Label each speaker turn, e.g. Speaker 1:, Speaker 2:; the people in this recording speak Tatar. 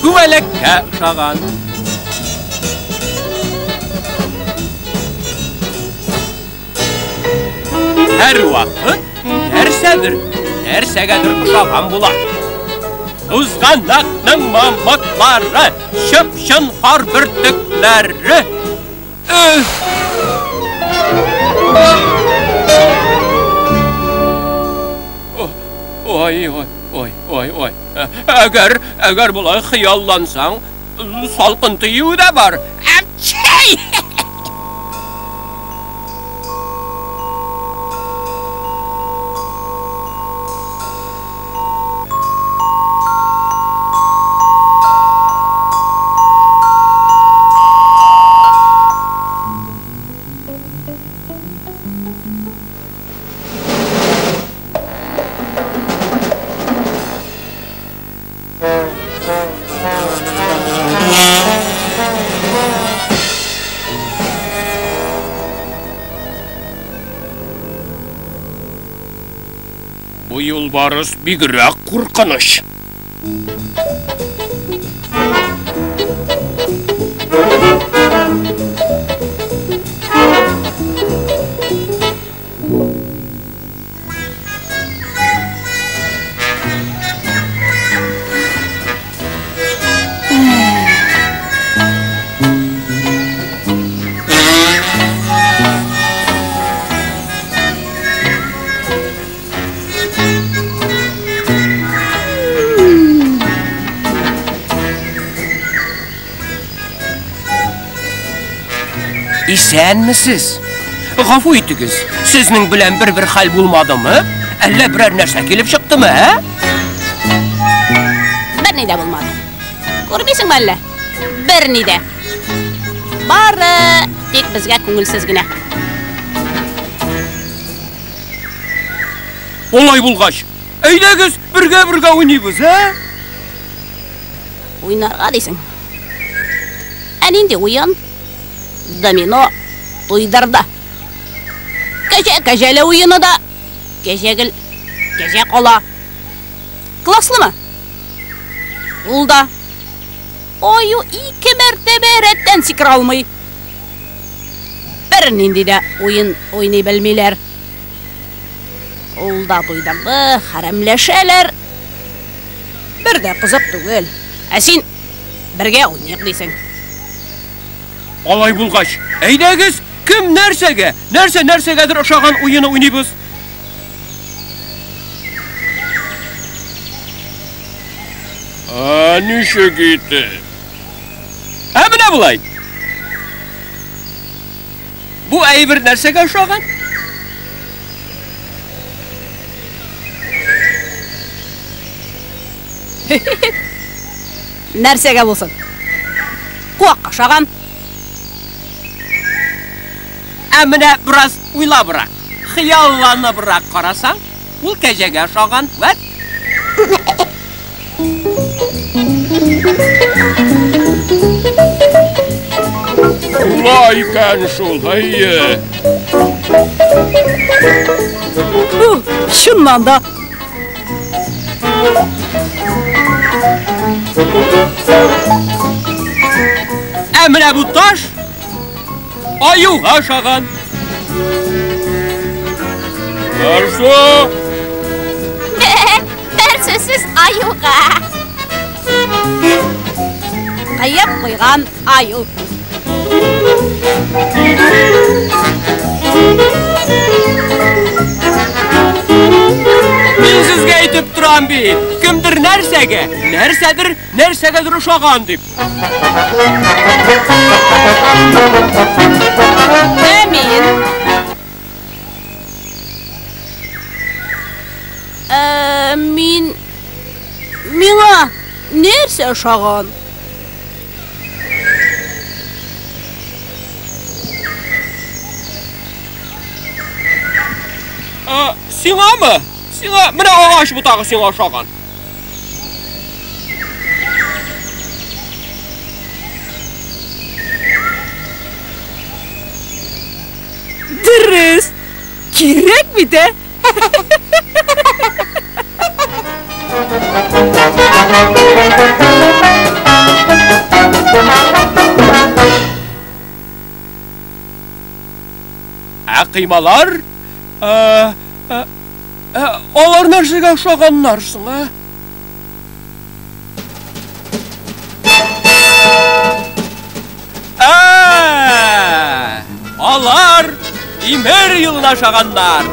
Speaker 1: күбәләккә ошаган. Һәрвакыт нәрсәдер, нәрсәгәдер ошаган була. Тузганакның мамыклары, чып-чын кар бөртекләре. Өф! Ой, ой, ой, ой, ой. Әгәр, әгәр болай хыяллансаң, салкын тию дә бар. Әпчәй! Бу юлбарыс бигрәк куркыныч. Исәнмесез? Гафу итегез, сезнең белән бер-бер хәл булмадымы? Әллә берәр нәрсә килеп чыктымы, ә?
Speaker 2: Берни дә булмады. Күрмисеңме әллә? Берни дә. Бары тик безгә күңелсез генә.
Speaker 1: Олай булгач, әйдәгез, бергә-бергә уйныйбыз, ә?
Speaker 2: Уйнарга дисең. Ә нинди уен? Домино туйдырды. Кәҗә кәҗәле уены да кәҗә гел кәҗә кала. Класслымы? Ул да. Аю ике мәртәбә рәттән сикерә алмый. Бернинди дә уен уйный белмиләр. Ул да туйдырды, хәрәмләшәләр. Бер дә кызык түгел. Ә син бергә уйныйк дисең.
Speaker 1: Алай булгач, әйдәгез, кем нәрсәгә, нәрсә нәрсәгәдер ошаган уены уйныйбыз. Ә ничек итеп? Ә менә болай. Бу әйбер нәрсәгә ошаган?
Speaker 2: Нәрсәгә булсын? Куакка ошаган.
Speaker 1: Ә менә бераз уйлабрак, хыялланыбрак карасаң, ул кәҗәгә ошаган. Вәт. Шулай икән шул, әйе.
Speaker 2: Чыннан да.
Speaker 1: Ә менә бу таш аюга ошаган. Нәрсә?
Speaker 2: Бер сүзсез аюга. Кыеп куйган аю.
Speaker 1: Мин сезгә әйтеп торам бит, кемдер нәрсәгә, нәрсәдер нәрсәгәдер ошаган дип.
Speaker 2: Ә мин? Ә, мин миңа нәрсә ошаган?
Speaker 1: Ә, сиңамы? Сиңа менә агач ботагы сиңа ошаган.
Speaker 2: Дөрес. Кирәк бит, ә?
Speaker 1: коймалар? Ә, ә, ә, алар нәрсәгә ошаганнар соң, ә? Ә, алар тимер юлын ашаганнар.